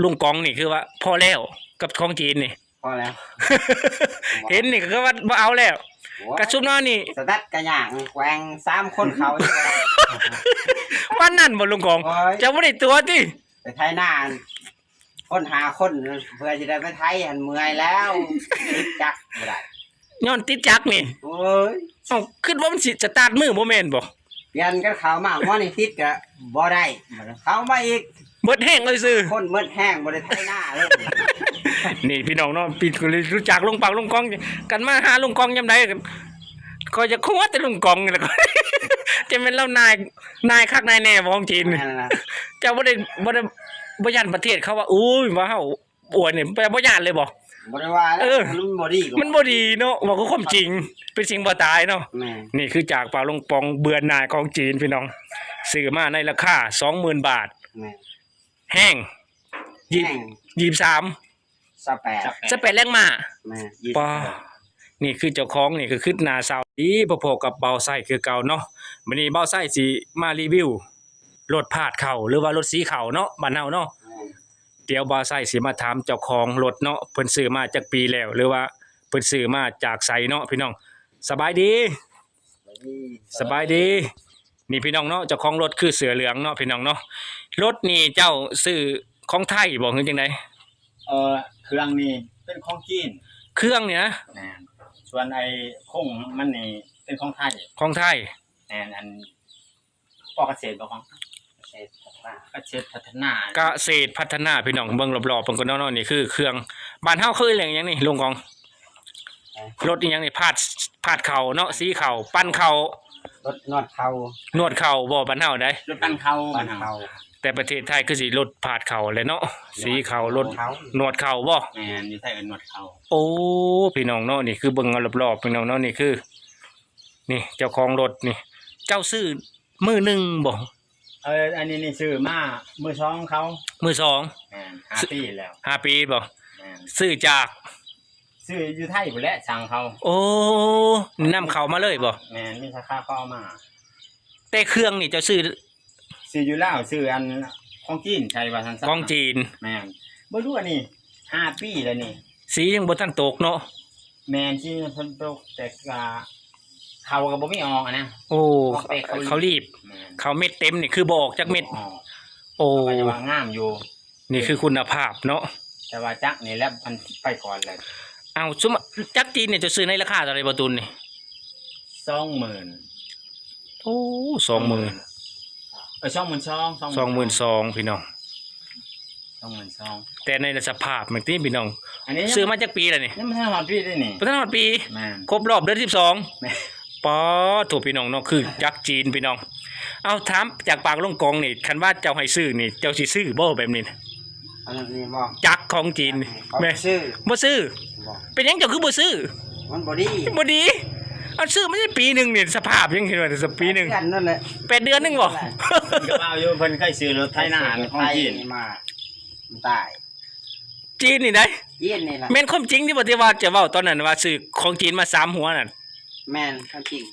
ລຸງກອງນີ້ຄືວ່າພໍແລ້ວກັບຂອງຈີນນີ້? ພໍແລ້ວ. ເຫັນນີ້ກໍຄືວ່າບໍ່ເອົາແລ້ວ. ໂອ້ຍ ກະຊຸມເຮົານີ້ ສະຕັດກະຍ່າງແກວ່ງສາມຄົນເຂົາ. ປານນັ້ນບໍ່ລຸງກອງ? ໂອ້ຍ ເຈົ້າບໍ່ໄດ້ຕົວະຕິ? ໄປໄຖນາ ຄົນຫ້າຄົນ ເພື່ອຊິໄດ້ໄປໄຖຫັ້ນເມື່ອຍແລ້ວ ຕິດຈັກບໍ່ໄດ້. ຍ້ອນຕິດຈັກນີ້? ໂອ້ຍ ເອົ້າ ຄິດວ່າມັນຊິສະຕາດມືບໍ່ແມ່ນບໍ່? ປ່ຽນກັນເຂົ້າມາ ໝໍນີ້ຕິດກະບໍ່ໄດ້ ເຂົ້າມາອີກ ເບິດແຮງເລີຍຊື່ ຄົນເບິດແຮງ ບໍ່ໄດ້ໄຖນາເລີຍ. ນີ້ພີ່ນ້ອງເນາະ ປີນີ້ຮູ້ຈັກລຸງປັກລຸງກອງ ກັນມາຫາລຸງກອງຍາມໃດ ຂ້ອຍຢາກຫົວແຕ່ລຸງກອງນີ້ແຫຼະ ຈະແມ່ນລາວນາຍ ນາຍຄັກນາຍແນ່ບໍ່ຂອງຈີນນີ້? ແມ່ນລະ. ເຈົ້າບໍ່ໄດ້ ບໍ່ໄດ້ ບໍ່ຢ້ານປະເທດເຂົາວ່າ ໂອ້ຍ ວ່າເຮົາ ໂອ້ຍ ນີ້ ບໍ່ ບໍ່ຢ້ານເລີຍບໍ່? ບໍ່ໄດ້ວ່າແລ້ວ. ເອີ ມັນບໍ່ດີ ມັນບໍ່ດີເນາະ ເວົ້າຄືຄວາມຈິງ ເປັນສິ່ງບໍ່ຕາຍເນາະ. ແມ່ນ. ນີ້ຄືຈາກປາກລຸງກອງເບື່ອໜ່າຍຂອງຈີນພີ່ນ້ອງ ຊື້ມາໃນລາຄາສອງໝື່ນບາດ. ແມ່ນ. ແຮງ ແຮງ ຊາວສາມ ຊາວແປດ ຊາວແປດແຮງມ້າ. ແມ່ນ. ປ້າ ນີ້ຄືເຈົ້າຂອງນີ້ກໍຄືໜ້າເຊົາດີ ພໍໆກັບບ່າວໄຊຄືເກົ່າເນາະ. ມື້ນີ້ບ່າວໄຊຊິມາຣີວິວລົດພາດເຂົ້າ ຫຼືວ່າລົດສີເຂົ້າເນາະ ບ້ານເຮົາເນາະ. ແມ່ນ. ດຽວບ່າວໄຊຊິມາຖາມເຈົ້າຂອງລົດເນາະ ເພິ່ນຊື້ມາຈັກປີແລ້ວ ຫຼືວ່າເພິ່ນຊື້ມາຈາກໃສເນາະພີ່ນ້ອງ. ສະບາຍດີ. ສະບາຍດີ. ສະບາຍດີ. ນີ້ພີ່ນ້ອງເນາະ ເຈົ້າຂອງລົດຄືເສື້ອເຫຼືອງເນາະພີ່ນ້ອງເນາະ. ລົດນີ້ເຈົ້າຊື້ຂອງໄທບໍ່ ຫຼືຈັ່ງໃດ? ເອີ ເຄື່ອງນີ້ເປັນຂອງຈີນ. ເຄື່ອງນີ້ນະ? ແມ່ນ. ສ່ວນໄອ້ໂຄງມັນນີ້ເປັນຂອງໄທ. ຂອງໄທ. ແມ່ນ. ອັນ ປ.ກະເສດບໍ່ຂອງ ກະເສດພັດທະນາ ກະເສດພັດທະນາ. ກະເສດພັດທະນາ ພີ່ນ້ອງເບິ່ງລອບໆເພິ່ນກ່ອນເນາະ. ນີ້ຄືເຄື່ອງ ບ້ານເຮົາເອີ້ນຫຍັງນີ້ລຸງກອງ? ຮະ? ລົດອີ່ຫຍັງນີ້? ພາດ ພາດເຂົ້າເນາະ ສີເຂົ້າ ປັ່ນເຂົ້າ ລົດນວດເຂົ້າ ນວດເຂົ້າບໍ່ ບ້ານເຮົາໃດ໋ ລົດປັ່ນເຂົ້າ ປັ່ນເຂົ້າ. ແຕ່ປະເທດໄທຄືຊິລົດພາດເຂົ້າແຫຼະເນາະ ສີເຂົ້າ ລົດ ເຂົ້າ ນວດເຂົ້າບໍ່? ແມ່ນ ຢູ່ໄທເອີ້ນນວດເຂົ້າ. ໂອ້ ພີ່ນ້ອງເນາະ ນີ້ຄືເບິ່ງເອົາລອບໆ ພີ່ນ້ອງເນາະ ນີ້ຄື ນີ້ເຈົ້າຂອງລົດນີ້ ເຈົ້າຊື້ມື້ໜຶ່ງບໍ່? ເອີ ອັນນີ້ນີ້ຊື້ມາມືສອງເຂົາ ມືສອງ. ແມ່ນ ຫ້າປີແລ້ວ ຫ້າປີບໍ່? ແມ່ນ. ຊື້ຈາກ ຊື້ຢູ່ໄທພຸ້ນແຫຼະ ສັ່ງເຂົາ. ໂອ້ ນຳເຂົ້າມາເລີຍບໍ່? ແມ່ນ ມີສາຂາເຂົາເອົາມາ. ແຕ່ເຄື່ອງນີ້ເຈົ້າຊື້ ຊື້ຢູ່ລາວ ຊື້ອັນຂອງຈີນໃສ່ວ່າຊັ້ນຊະ ຂອງຈີນ. ແມ່ນ ເບິ່ງດູອັນນີ້ ຫ້າປີແລ້ວນີ້ ສີຍັງບໍ່ທັນຕົກເນາະ. ແມ່ນ ສີຍັງບໍ່ທັນຕົກ ແຕ່ກະເຂົາກໍບໍ່ມີອອກຫັ້ນນະ. ໂອ້ ເຂົາລີບ. ແມ່ນ ເຂົາເມັດເຕັມນີ້ຄືບໍ່ອອກຈັກເມັດ. ບໍ່ອອກ. ໂອ້ ເຂົາກໍວ່າງາມຢູ່ ນີ້ຄືຄຸນນະພາບເນາະ ແຕ່ວ່າຈັກນີ້ແຫຼະມັນໄປກ່ອນແລ້ວ. ເອົາ ຊຸມຈັກຈີນນີ້ເຈົ້າຊື້ໃນລາຄາເທົ່າໃດ ບໍ່ຕຸນນີ້? ສອງໝື່ນ. ໂອ້ ສອງໝື່ນ ເອີ ສອງໝື່ນສອງ ສອງໝື່ນສອງ ພີ່ນ້ອງ ສອງໝື່ນສອງ. ແຕ່ໃນສະພາບມັນຕິພີ່ນ້ອງ ອັນນີ້ຊື້ມາຈັກປີແລ້ວນີ້? ຍັງບໍ່ທັນຮອດປີເດ້ນີ້ ບໍ່ທັນຮອດປີ. ແມ່ນ ຄົບຮອບເດືອນສິບສອງ. ແມ່ນ ປາໂທ້ ພີ່ນ້ອງເນາະ ຄືຈັກຈີນພີ່ນ້ອງ. ເອົາ ຖາມຈາກປາກລຸງກອງນີ້ ຄັນວ່າເຈົ້າໃຫ້ຊື້ນີ້ ເຈົ້າຊິຊື້ບໍ່ແບບນີ້? ອັນນີ້ບໍ່ ຈັກຂອງຈີນນີ້ ແມ່ນ ບໍ່ຊື້. ບໍ່ຊື້ ບໍ່ຊື້. ເປັນຫຍັງເຈົ້າຄືບໍ່ຊື້? ມັນບໍ່ດີ ບໍ່ດີ. ເອົາ ຊື້ມາໄດ້ປີໜຶ່ງນີ້ ສະພາບຍັງເຫັນວ່າປີໜຶ່ງ ແປດເດືອນນັ້ນແຫຼະ ແປດເດືອນໜຶ່ງບໍ່? ເພິ່ນກໍວ່າຢູ່ ເພິ່ນເຄີຍຊື້ລົດໄຖນາຂອງຈີນມາ ມັນຕາຍ. ຈີນນີ້ໃດ໋ ຈີນນີ້ລະ. ແມ່ນຄວາມຈິງທີ່ວ່າ ທີ່ວ່າເຈົ້າເວົ້າຕອນນັ້ນວ່າຊື້ຂອງຈີນມາສາມຫົວນັ້ນ? ແມ່ນຄວາມຈິງ.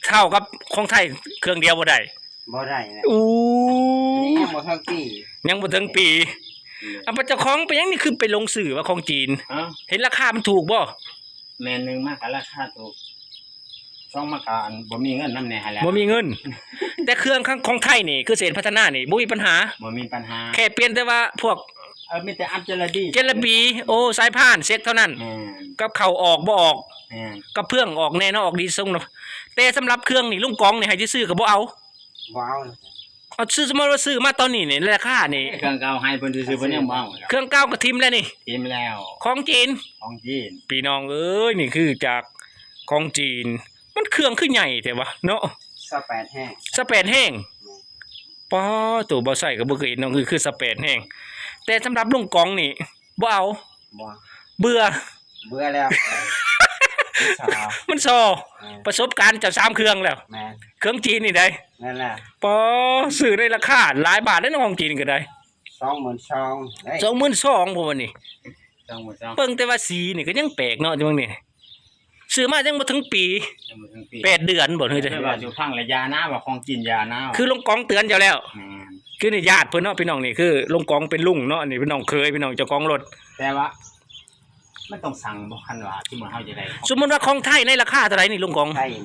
ເທົ່າກັບຂອງໄທເຄື່ອງດຽວບໍ່ໄດ້? ບໍ່ໄດ້ແຫຼະ. ໂອ້ ອັນນີ້ຍັງບໍ່ເຖິງປີ ຍັງບໍ່ເຖິງປີ. ອືມ ອັນເຈົ້າຂອງເປັນຫຍັງນີ້ ຄືໄປຫຼົງຊື້ວ່າຂອງຈີນ? ຮະ? ເຫັນລາຄາມັນຖືກບໍ່? ແມ່ນ ໜຶ່ງມາກໍລາຄາຖືກ ສອງມາກໍອັນບໍ່ມີເງິນນຳແດ່ຫັ້ນແຫຼະ ບໍ່ມີເງິນ. ແຕ່ເຄື່ອງຂອງ ຂອງໄທນີ້ ຄືເສດພັດທະນານີ້ບໍ່ມີບັນຫາ ບໍ່ມີບັນຫາ. ແຄ່ປ່ຽນແຕ່ວ່າພວກ ເອີ ມີແຕ່ອັດເຈລາບີ ເຈລາບີ ໂອ້ ສາຍພານເຊັກເທົ່ານັ້ນ. ແມ່ນ ກັບເຂົ້າອອກບໍ່ອອກ. ແມ່ນ ກັບເພື່ອງອອກແນ່ເນາະ ອອກດີສົ່ງເນາະ. ແຕ່ສຳລັບເຄື່ອງນີ້ ລຸງກອງນີ້ໃຫ້ຊື່ໆກໍບໍ່ເອົາ ບໍ່ເອົາ. ເອົາ ຊື້ ສົມມຸດວ່າຊື້ມາຕອນນີ້ນີ້ ລາຄານີ້ ເຄື່ອງເກົ່າໃຫ້ເພິ່ນຊື່ໆ ເພິ່ນຍັງບໍ່ເອົາ. ເຄື່ອງເກົ່າກໍຖິ້ມແລ້ວນີ້ ຖິ້ມແລ້ວ ຂອງຈີນ ຂອງຈີນ. ພີ່ນ້ອງເອີຍ ນີ້ຄືຈາກຂອງຈີນ ມັນເຄື່ອງຄືໃຫຍ່ແທ້ວະເນາະ ຊາວແປດແຮງ ຊາວແປດແຮງ. ແມ່ນ ປາໂທ້ ບໍ່ໃສ່ກໍບໍ່ເຄີຍເຫັນເນາະ ຄື ຄືຊາວແປດແຮງ. ແຕ່ສຳລັບລຸງກອງນີ້ບໍ່ເອົາ ບໍ່ ເບື່ອ ເບື່ອແລ້ວ ມັນສໍ້. ແມ່ນ ປະສົບການເຈົ້າສາມເຄື່ອງແລ້ວ. ແມ່ນ ເຄື່ອງຈີນນີ້ໃດ໋. ແມ່ນແຫຼະ ປາ ຊື້ໃນລາຄາຫຼາຍບາດເດ້ເນາະ ຂອງຈີນກໍໄດ້ ສອງໝື່ນສອງ ເອີຍ ສອງໝື່ນສອງ ພວກນີ້ ສອງໝື່ນສອງ. ເບິ່ງແຕ່ວ່າສີນີ້ກໍຍັງແປກເນາະ ເບິ່ງນີ້ ຊື້ມາຍັງບໍ່ເຖິງປີ ຍັງບໍ່ເຖິງປີ ແປດເດືອນບໍ່ ຄືໃດ ແຕ່ວ່າຢູ່ຟັງລະຢ່ານະ ວ່າຂອງຈີນຢ່ານະ ຄືລຸງກອງເຕືອນເຈົ້າແລ້ວ. ແມ່ນ ເກ ຢູ່ນີ້ຍາດເພິ່ນເນາະພີ່ນ້ອງ. ນີ້ຄືລຸງກອງເປັນລຸງເນາະ ນີ້ເປັນນ້ອງເຂີຍພີ່ນ້ອງ ເຈົ້າຂອງລົດ. ແຕ່ວ່າມັນຕ້ອງສັ່ງບໍ່ ຄັນວ່າສົມມຸດເຮົາຈະໄດ້ ສົມມຸດວ່າຂອງໄທໃນລາຄາເທົ່າໃດນີ້ລຸງກອງ? ໄທນີ້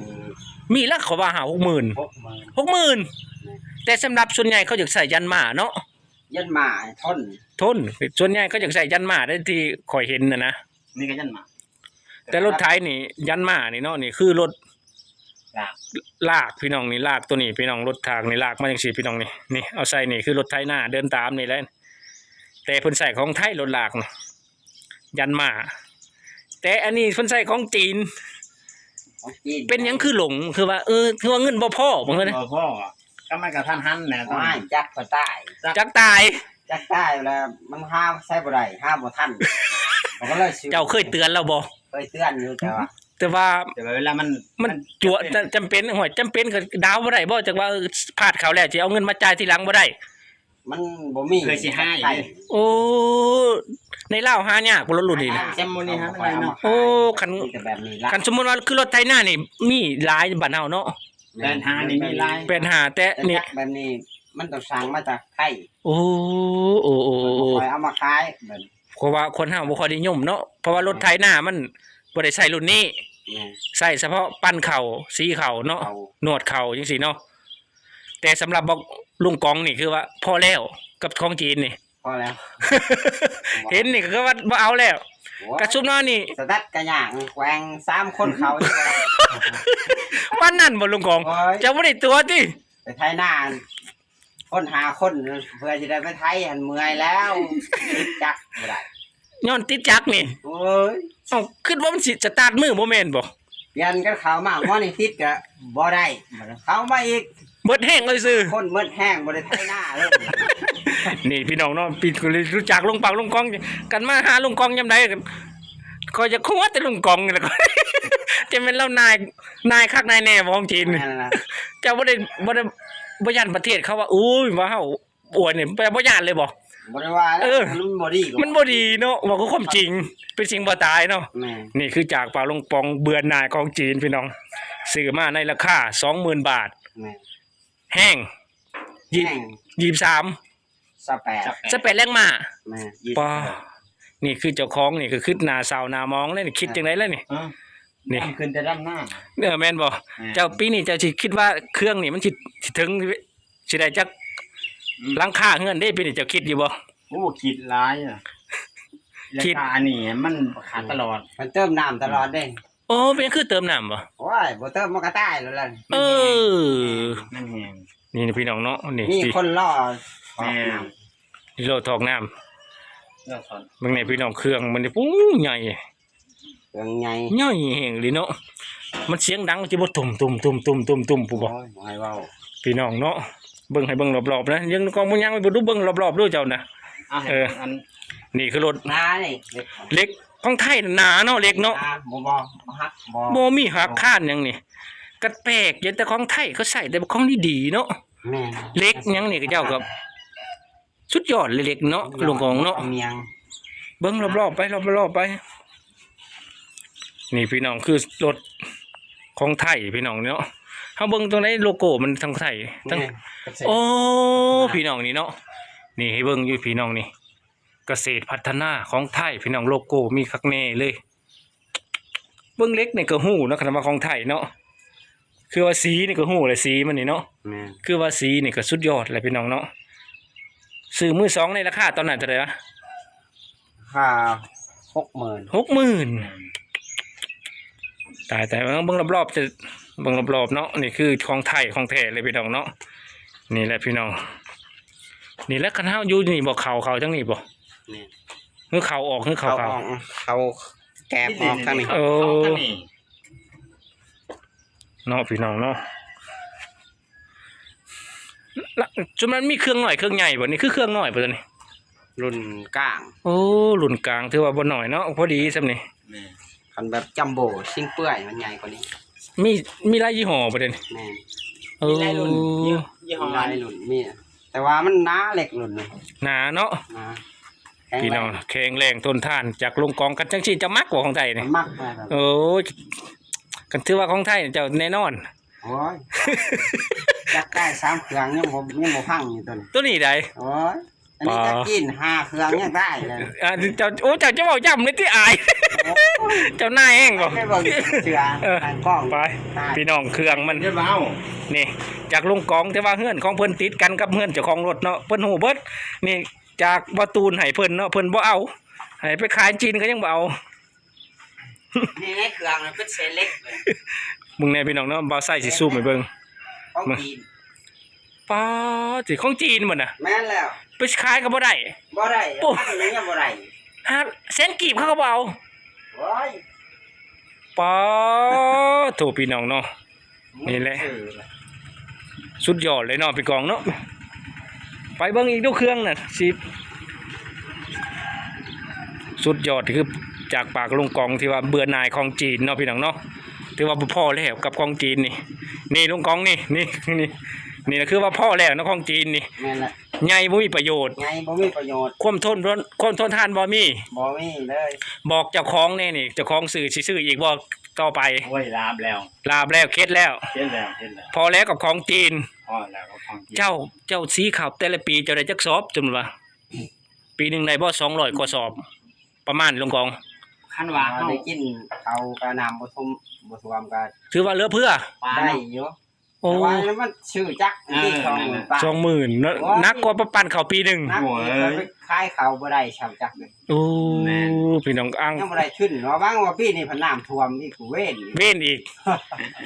ມີລະເຂົາວ່າຫ້າຫົກໝື່ນ ຫົກໝື່ນ ຫົກໝື່ນ. ແມ່ນ ແຕ່ສຳລັບສ່ວນໃຫຍ່ເຂົາຢາກໃຊ້ຢັນມ້າເນາະ ຢັນມ້າ ທົນ ທົນ. ສ່ວນໃຫຍ່ເຂົາຢາກໃຊ້ຢັນມ້າໄດ໋ ທີ່ຂ້ອຍເຫັນນະນະ. ນີ້ກໍຍັນມາ ແຕ່ລົດໄຖນີ້ຍັນມານີ້ເນາະ ນີ້ຄືລົດ ລາກ ລາກພີ່ນ້ອງ. ນີ້ລາກໂຕນີ້ພີ່ນ້ອງ ລົດຖາກນີ້ລາກມາຈັ່ງຊີ້ພີ່ນ້ອງ. ນີ້ ນີ້ເອົາໃສ່ນີ້ຄືລົດໄຖນາເດີນຕາມນີ້ແຫຼະ ແຕ່ເພິ່ນໃຊ້ຂອງໄທລົດລາກນະ ຍັນມາ. ແຕ່ອັນນີ້ເພິ່ນໃຊ້ຂອງຈີນ ຂອງຈີນ. ເປັນຫຍັງຄືຫຼົງ ຄືວ່າ ເອີ ຄືວ່າເງິນບໍ່ພໍບໍ່? ເງິນບໍ່ພໍ ກໍມັນກະທັນຫັນແຫຼະ ໂອ້ຍ ຈັກກໍຕາຍ ຈັກຕາຍ ຈັກຕາຍແລ້ວ ມັນຫາໃຊ້ບໍ່ໄດ້ ຫາບໍ່ທັນ ເຂົາກໍເລີຍຊື້. ເຈົ້າເຄີຍເຕືອນລາວບໍ່? ເຄີຍເຕືອນຢູ່ ແຕ່ວ່າ ແຕ່ວ່າ ແຕ່ວ່າເວລາມັນ ມັນ ມັນ ຈົວ ຈຳເປັນ ຈຳເປັນ ໂອ້ຍ ຈຳເປັນກໍດາວບໍ່ໄດ້ບໍ່? ຈັກວ່າ ເອີ ພາດເຂົາແລ້ວ ຊິເອົາເງິນມາຈ່າຍທີຫຼັງບໍ່ໄດ້. ມັນບໍ່ມີ ເຄີຍຊິຫາອີກ ໂອ້ ໃນລາວຫາຍາກບໍ່ລົດລຸ້ນນີ້ນະ? ຫາຍາກ ແຊມໂມນີ້ຫາບໍ່ໄດ້ເນາະ. ໂອ້ ຄັນ ມີແຕ່ແບບນີ້ລະ ຄັນສົມມຸດວ່າຄືລົດໄຖນານີ້ ມີຫຼາຍບ້ານເຮົາເນາະ. ແປດຫ້ານີ້ມີຫຼາຍ ແປດຫ້າ ແຕ່ນີ້ ແຕ່ຈັກແບບນີ້ມັນຕ້ອງສັ່ງມາຈາກໄທ. ໂອ້ ໂອ້ ໂອ້ ໂອ້ ບໍ່ຄ່ອຍເອົາມາຂາຍແບບ ເພາະວ່າຄົນເຮົາບໍ່ຄ່ອຍນິຍົມເນາະ ເພາະວ່າລົດໄຖນາມັນບໍ່ໄດ້ໃຊ້ລຸ້ນນີ້. ແມ່ນ ໃຊ້ສະເພາະປັ່ນເຂົ້າ ສີເຂົ້າເນາະ ເຂົ້າ ນວດເຂົ້າຈັ່ງຊີ້ເນາະ. ແຕ່ສຳລັບບັກລຸງກອງນີ້ຄືວ່າພໍແລ້ວກັບຂອງຈີນນີ້ ພໍແລ້ວ ເຫັນນີ້ກໍຄືວ່າບໍ່ເອົາແລ້ວ. ໂອ້ຍ ກະຊຸມເຮົານີ້ ສະດັດກະຍ່າງແກວ່ງສາມຄົນເຂົາ ປານນັ້ນບໍ່ລຸງກອງ? ໂອ້ຍ ເຈົ້າບໍ່ໄດ້ຕົວະຕິ? ໄປໄຖນາ ຄົນຫ້າຄົນ ເພື່ອຊິໄດ້ໄປໄຖຫັ້ນເມື່ອຍແລ້ວ ຕິດຈັກບໍ່ໄດ້ ຍ້ອນຕິດຈັກນີ້. ໂອ້ຍ ເອົ້າ ຄິດວ່າມັນຊິສະຕາດມືບໍ່ແມ່ນບໍ່? ປ່ຽນກັນເຂົ້າມາ ໝໍນີ້ຕິດກະບໍ່ໄດ້ ເຂົ້າມາອີກ ເບິດແຮງເລີຍຊື່ ຄົນເບິດແຮງ ບໍ່ໄດ້ໄຖນາເລີຍ. ນີ້ພີ່ນ້ອງເນາະ ປີ ຮູ້ຈັກລຸງປາກລຸງກອງ ກັນມາຫາລຸງກອງຍາມໃດ ຂ້ອຍຢາກຫົວແຕ່ລຸງກອງນີ້ແຫຼະ ຈະແມ່ນລາວນາຍ ນາຍຄັກນາຍແນ່ບໍ່ຂອງຈີນນີ້. ແມ່ນລະ ເຈົ້າບໍ່ໄດ້ ບໍ່ໄດ້ ບໍ່ຢ້ານປະເທດເຂົາວ່າ ໂອ້ຍ ວ່າເຮົາ ອວດນີ້ ບໍ່ ບໍ່ຢ້ານເລີຍບໍ່? ບໍ່ໄດ້ວ່າແລ້ວ ເອີ ມັນບໍ່ດີ ມັນບໍ່ດີເນາະ ເວົ້າຄືຄວາມຈິງ ເປັນສິ່ງບໍ່ຕາຍເນາະ. ແມ່ນ ນີ້ຄືຈາກປາກລຸງກອງເບື່ອໜ່າຍຂອງຈີນພີ່ນ້ອງ ຊື້ມາໃນລາຄາສອງໝື່ນບາດ. ແມ່ນ ແຮງ ແຮງ ຊາວແປດ ຊາວແປດ ຊາວແປດແຮງມ້າ. ແມ່ນ ປາ ນີ້ຄືເຈົ້າຂອງນີ້ ກໍຄືໜ້າເສົ້າໜ້າໝອງເລີຍນີ້ ຄິດຈັ່ງໃດລະນີ້? ຮະ ນີ້ ດຳຂຶ້ນແຕ່ດຳນາ ເອີ ແມ່ນບໍ່? ແມ່ນ ເຈົ້າ ປີນີ້ເຈົ້າຊິຄິດວ່າເຄື່ອງນີ້ມັນຊິ ຊິເຖິງ ຊິໄດ້ຈັກ ອືມ ຫຼັງຄາເຮືອນເດ້ ປີນີ້ເຈົ້າຄິດຢູ່ບໍ່? ໂອ້ ຄິດຫຼາຍນະ ຄິດ ແລ້ວກະອັນນີ້ມັນຂາດຕະຫຼອດ ມັນເຕີມນ້ຳຕະຫຼອດເດ້. ໂອ້ ເປັນຫຍັງຄືເຕີມນ້ຳບໍ່? ໂອ້ຍ ບໍ່ເຕີມມັນກໍຕາຍແລ້ວລະ. ເອີ ມັນແຫ້ງ ນີ້ພີ່ນ້ອງເນາະ ນີ້ ມີຄົນລໍຖອກນ້ຳ ແມ່ນ ນີ້ລໍຖອກນ້ຳ ລໍຖອກ ເບິ່ງແດ່ພີ່ນ້ອງ ເຄື່ອງມັນນີ້ ໂອ້ ໃຫຍ່ ເຄື່ອງໃຫຍ່ ໃຫຍ່ແຮງອີ່ຫຼີເນາະ ມັນສຽງດັງຊິບໍ່ ຕຸ້ມໆໆໆໆ ພຸ້ນບໍ່? ໂອ້ຍ ບໍ່ໃຫ້ເວົ້າ ພີ່ນ້ອງເນາະ ເບິ່ງໃຫ້ເບິ່ງລອບໆນະ ຍັງກອງບໍ່ຍັງໄປເບິ່ງດູ ເບິ່ງລອບໆດູເຈົ້ານະ. ອ່າ ເອີ ອັນ ນີ້ຄືລົດ ໜານີ້ ເຫຼັກຂອງໄທໜາເນາະ ເຫຼັກເນາະ ໜາ ບໍ່ ບໍ່ ບໍ່ຫັກ ບໍ່ ບໍ່ມີຫັກຄານຫຍັງນີ້ ກໍແປກຢູ່ ແຕ່ຂອງໄທເຂົາໃຊ້ແຕ່ຂອງດີໆເນາະ. ແມ່ນ ເຫຼັກຫຍັງນີ້ ເຂົາເຈົ້າກໍ ສຸດຍອດເລີຍເຫຼັກເນາະ ລຸງກອງເນາະ ເມືອງ ເບິ່ງລອບໆໄປ ລອບໆໄປ ນີ້ພີ່ນ້ອງ ຄືລົດຂອງໄທພີ່ນ້ອງເນາະ ເຮົາເບິ່ງຕົງໃດໂລໂກ້ມັນທາງໄທ ທັງ ແມ່ນ ໂອ້ ພີ່ນ້ອງນີ້ເນາະ ນີ້ໃຫ້ເບິ່ງຢູ່ພີ່ນ້ອງນີ້ ກະເສດພັດທະນາຂອງໄທພີ່ນ້ອງ ໂລໂກ້ມີຄັກແນ່ເລີຍ. ເບິ່ງເຫຼັກນີ້ກໍຮູ້ເນາະ ຄັນວ່າຂອງໄທເນາະ ຄືວ່າສີນີ້ກໍຮູ້ແຫຼະ ສີມັນນີ້ເນາະ ແມ່ນ ຄືວ່າສີນີ້ກໍສຸດຍອດແຫຼະພີ່ນ້ອງເນາະ. ຊື້ມືສອງໃນລາຄາຕອນນັ້ນເທົ່າໃດວະ? ລາຄາຫົກໝື່ນ ຫົກໝື່ນ ຕາຍໆ ເບິ່ງ ເບິ່ງລອບໆ ເບິ່ງລອບໆເນາະ ນີ້ຄືຂອງໄທຂອງແທ້ເລີຍພີ່ນ້ອງເນາະ. ນີ້ແຫຼະພີ່ນ້ອງ ນີ້ແຫຼະ ຄັນເຮົາຢູ່ນີ້ບໍ່ ເຂົ້າ ເຂົ້າທາງນີ້ບໍ່? ແມ່ນ ຄືເຂົ້າອອກ ຄືເຂົ້າ ເຂົ້າ ເຂົ້າ ເຂົ້າແກບອອກທາງນີ້ ໂອ້ ເຂົ້າທາງນີ້ ເນາະພີ່ນ້ອງເນາະ. ລະ ຈຸມນັ້ນມີເຄື່ອງນ້ອຍເຄື່ອງໃຫຍ່ບໍ່? ນີ້ຄືເຄື່ອງນ້ອຍບໍ່ຕົວນີ້? ລຸ້ນກາງ ໂອ້ ລຸ້ນກາງ ຖືວ່າບໍ່ນ້ອຍເນາະ ພໍດີຊ່ຳນີ້. ແມ່ນ ຄັນແບບຈັມໂບ້ຊິງເປືອຍມັນໃຫຍ່ກວ່ານີ້ ມີ ມີຫຼາຍຍີ່ຫໍ້ບໍ່ຕົວນີ້? ແມ່ນ ເອີ ມີຫຼາຍລຸ້ນ ຍີ່ຫໍ້ ມີຫຼາຍລຸ້ນ ມີ ແຕ່ວ່າມັນໜາ ເຫຼັກລຸ້ນນີ້ ໜາເນາະ ໜາ ພີ່ນ້ອງ ແຂງແລງ ແຂງແລງ ທົນທານ ຈາກລຸງກອງ. ຄັນຈັ່ງຊີ້ເຈົ້າມັກບໍ່ຂອງໄທນີ້? ມັກ ໂອ້ຍ ຄັນຖືວ່າຂອງໄທເຈົ້າແນ່ນອນ. ໂອ້ຍ ຈັກໄດ້ສາມເຄື່ອງ ຍັງບໍ່ ຍັງບໍ່ພັງຢູ່ຕົວນີ້ ຕົວນີ້ໃດ? ໂອ້ຍ ອັນນີ້ຈັກຈີນຫ້າເຄື່ອງຍັງໄດ້ເລີຍ. ອ່າ ເຈົ້າ ໂອ້ ເຈົ້າຈະເວົ້າຢ້ຳເລີຍຕິ ອາຍ. ໂອ້ຍ ເຈົ້ານາຍແຮງບໍ່? ໄປເບິ່ງເສືອ ເອີ ທາງກ້ອງ ໄປ ໄປ ພີ່ນ້ອງ ເຄື່ອງມັນ ເດີນມາເອົາ ນີ້ ຈາກລຸງກອງ ແຕ່ວ່າເຮືອນຂອງເພິ່ນຕິດກັນກັບເຮືອນເຈົ້າຂອງລົດເນາະ ເພິ່ນຮູ້ເບິດ. ນີ້ ຈາກບໍ່ຕູນໃຫ້ເພິ່ນເນາະ ເພິ່ນບໍ່ເອົາ ໃຫ້ໄປຂາຍຈີນກໍຍັງບໍ່ເອົາ. ນີ້ໃນເຄື່ອງເປັນເສນເຫຼັກເລີຍ ເບິ່ງແດ່ພີ່ນ້ອງເນາະ ບ່າວໄຊຊິຊູມໃຫ້ເບິ່ງ ຂອງຈີນ. ປາດ ຂອງຈີນໝົດນະ? ແມ່ນແລ້ວ ໄປຂາຍກໍບໍ່ໄດ້ ບໍ່ໄດ້ ໂອ້ ພັນໜຶ່ງຍັງບໍ່ໄດ້ ຫ້າແສນກີບເຂົາກໍບໍ່ເອົາ. ໂອ້ຍ ປາດໂທ້ ພີ່ນ້ອງເນາະ. ນີ້ແຫຼະ ສຸດຍອດເລີຍເນາະ ພີ່ກອງເນາະ. ໄປເບິ່ງອີກດູເຄື່ອງນະ ຊິ ສຸດຍອດ ຄືຈາກປາກລຸງກອງ ທີ່ວ່າເບື່ອໜ່າຍຂອງຈີນເນາະ ພີ່ນ້ອງເນາະ. ຖືວ່າບໍ່ພໍແລ້ວກັບຂອງຈີນນີ້ ນີ້ລຸງກອງ ນີ້ ນີ້ ນີ້ ນີ້ລະຄືວ່າພໍແລ້ວເນາະ ຂອງຈີນນີ້. ແມ່ນລະ ໃຫຍ່ບໍ່ມີປະໂຫຍດ ໃຫຍ່ບໍ່ມີປະໂຫຍດ ຄວາມທົນ ຄວາມທົນທານບໍ່ມີ ບໍ່ມີເລີຍ. ບອກເຈົ້າຂອງແດ່ນີ້ ເຈົ້າຂອງຊື້ ຊິຊື້ອີກບໍ່ຕໍ່ໄປ? ໂອ້ຍ ລາບແລ້ວ ລາບແລ້ວ ເຂັດແລ້ວ ເຂັດແລ້ວ ເຂັດແລ້ວ ພໍແລ້ວກັບຂອງຈີນ ພໍແລ້ວກັບຂອງຈີນ. ເຈົ້າ ເຈົ້າສີເຂົ້າແຕ່ລະປີເຈົ້າໄດ້ຈັກສອບ? ສົມມຸດວ່າປີໜຶ່ງໄດ້ບໍ່ ສອງຮ້ອຍກວ່າສອບ ປະມານ ລຸງກອງ? ຄັນວ່າເຮົາໄດ້ກິນເຂົ້າກະນ້ຳບໍ່ຖ້ວມ ບໍ່ຖ້ວມກະ ຖືວ່າເຫຼືອເຟືອ ໄດ້ຢູ່. ໂອ້ ແຕ່ວ່າມັນຊື້ຈັກ ເອີ ສອງໝື່ນ ສອງໝື່ນເນາະ ໂອ້ຍ ໜັກກວ່າປະປັນເຂົ້າປີໜຶ່ງ. ໜັກ ໂອ້ຍ ໄປຂາຍເຂົ້າບໍ່ໄດ້ຊ່ຳຈັກເລີຍ. ໂອ້ ແມ່ນ ພີ່ນ້ອງ ອັງ ຍັງບໍ່ໄດ້ທຶນເນາະ. ຫວັງວ່າປີນີ້ເພິ່ນນ້ຳຖ້ວມອີກ ເວນອີກ ເວນອີກ.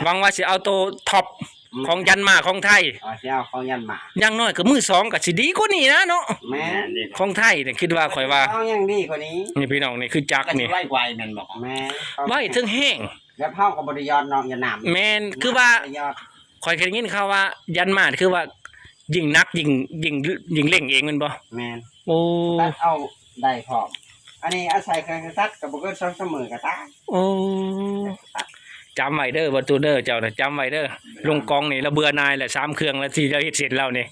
ຫວັງວ່າຊິເອົາໂຕທັອບ ອືມ ຂອງຢັນມາຂອງໄທ ວ່າຊິເອົາຂອງຢັນມາ ຢ່າງໜ້ອຍກໍມືສອງກໍຊິດີກວ່ານີ້ນະເນາະ. ແມ່ນ ຂອງໄທນີ້ຄິດວ່າ ຂ້ອຍວ່າ ຂອງຍັງດີກວ່ານີ້. ນີ້ພີ່ນ້ອງ ນີ້ຄືຈັກນີ້ ໄວກວ່າແມ່ນບໍ່? ແມ່ນ ໄວເຖິງແຮງ. ແລ້ວເຮົາກໍບໍ່ໄດ້ຢອດເນາະ ຢາດນ້ຳ. ແມ່ນ ຄືວ່າ ບໍ່ໄດ້ຢອດ ຂ້ອຍເຄີຍໄດ້ຍິນຂ່າວວ່າຢັນມານີ້ ຄືວ່າຍິ່ງໜັກ ຍິ່ງ ຍິ່ງ ຍິ່ງເລັ່ງເອງແມ່ນບໍ່? ແມ່ນ ໂອ້ ຕັດເອົາໄດ້ພ້ອມ. ອັນນີ້ອາໄສເຄື່ອງຕັດ ກໍບໍ່ເກີນສອງສາມມື້ກໍຕາຍ. ໂອ້ ຈຳໄວ້ເດີ ບໍ່ຕູນເດີ ເຈົ້ານະ ຈຳໄວ້ເດີ. ລຸງກອງນີ້ລາວເບື່ອໜ່າຍແຫຼະ ສາມເຄື່ອງລະທີ່ລາວເຮັດເສັດລາວນີ້.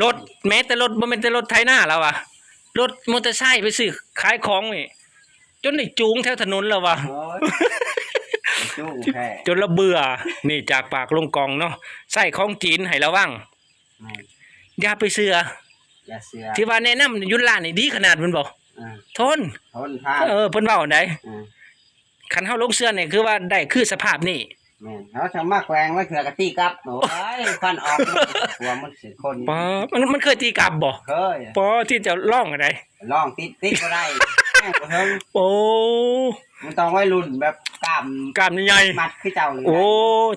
ລົດ ແມ້ແຕ່ລົດ ບໍ່ແມ່ນແຕ່ລົດໄຖນາລາວວ່າ ລົດມໍເຕີໄຊໄປຊື້ຂາຍຂອງນີ້ ຈົນໄດ້ຈູງແຖວຖະໜົນແລ້ວວ່າ. ໂອ້ຍ ຈູງແທ້ ຈົນລະເບື່ອ. ນີ້ຈາກປາກລຸງກອງເນາະ ໃຊ້ຂອງຈີນໃຫ້ລະວັງ. ແມ່ນ ຢ່າໄປເຊື່ອ ຢ່າເຊື່ອ ທີ່ວ່າແນະນຳຢູ່ຮ້ານນີ້ດີຂະໜາດແມ່ນບໍ່? ເອີ ທົນ ທົນທານ ເອີ ເພິ່ນເວົ້າອັນໃດ? ເອີ ຄັນເຮົາຫຼົງເຊື່ອນີ້ຄືວ່າໄດ້ຄືສະພາບນີ້. ແມ່ນ ເຮົາຈະມາແຂວງລາງເທື່ອກໍຕີກັບ. ໂອ້ຍ ຄວັນອອກ ຫົວມັນຊິຄົນ ປາ ມັນ ມັນເຄີຍຕີກັບບໍ່? ເຄີຍ ປາ ທີ່ເຈົ້າລອງອັນໃດ? ລອງຕິດ ຕິດບໍ່ໄດ້ ແຮງບໍ່ເຖິງ. ໂອ້ ມັນຕ້ອງໄວລຸ້ນແບບກ້າມ ກ້າມໃຫຍ່ໆ ມັດຄືເຈົ້ານີ້. ໂອ້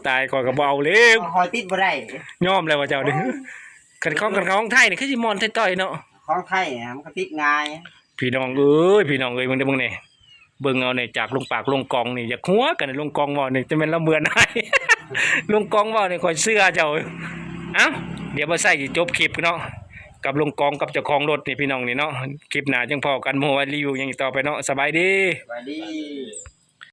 ຕາຍ ຂ້ອຍກໍບໍ່ເອົາແລ້ວ ຂ້ອຍຕິດບໍ່ໄດ້ ຍອມແລ້ວວ່າເຈົ້ານີ້. ໂອ້ຍ ຄັນຂອງ ຄັນຂອງໄທນີ້ຄືຊິມ່ອນຕ່ອຍໆເນາະ ຂອງໄທມັນກໍຕິດງ່າຍ. ພີ່ນ້ອງເອີຍ ພີ່ນ້ອງເອີຍ ເບິ່ງເດີ້ ເບິ່ງນີ້ ເບິ່ງເອົານີ້ ຈາກລຸງປາກລຸງກອງນີ້ ຢາກຫົວກັນ ລຸງກອງເວົ້ານີ້ ຈະແມ່ນລະເບື່ອໜ່າຍ ລຸງກອງເວົ້ານີ້ ຂ້ອຍເຊື່ອເຈົ້າ. ເອົ້າ ດຽວບ່າວໄຊຊິຈົບຄລິບເນາະ ກັບລຸງກອງກັບເຈົ້າຂອງລົດນີ້ ພີ່ນ້ອງນີ້ເນາະ. ຄລິບໜ້າຈັ່ງພໍ້ກັນ ບໍ່ຮູ້ວ່າຣີວິວຫຍັງອີກຕໍ່ໄປເນາະ. ສະບາຍດີ ສະບາຍດີ.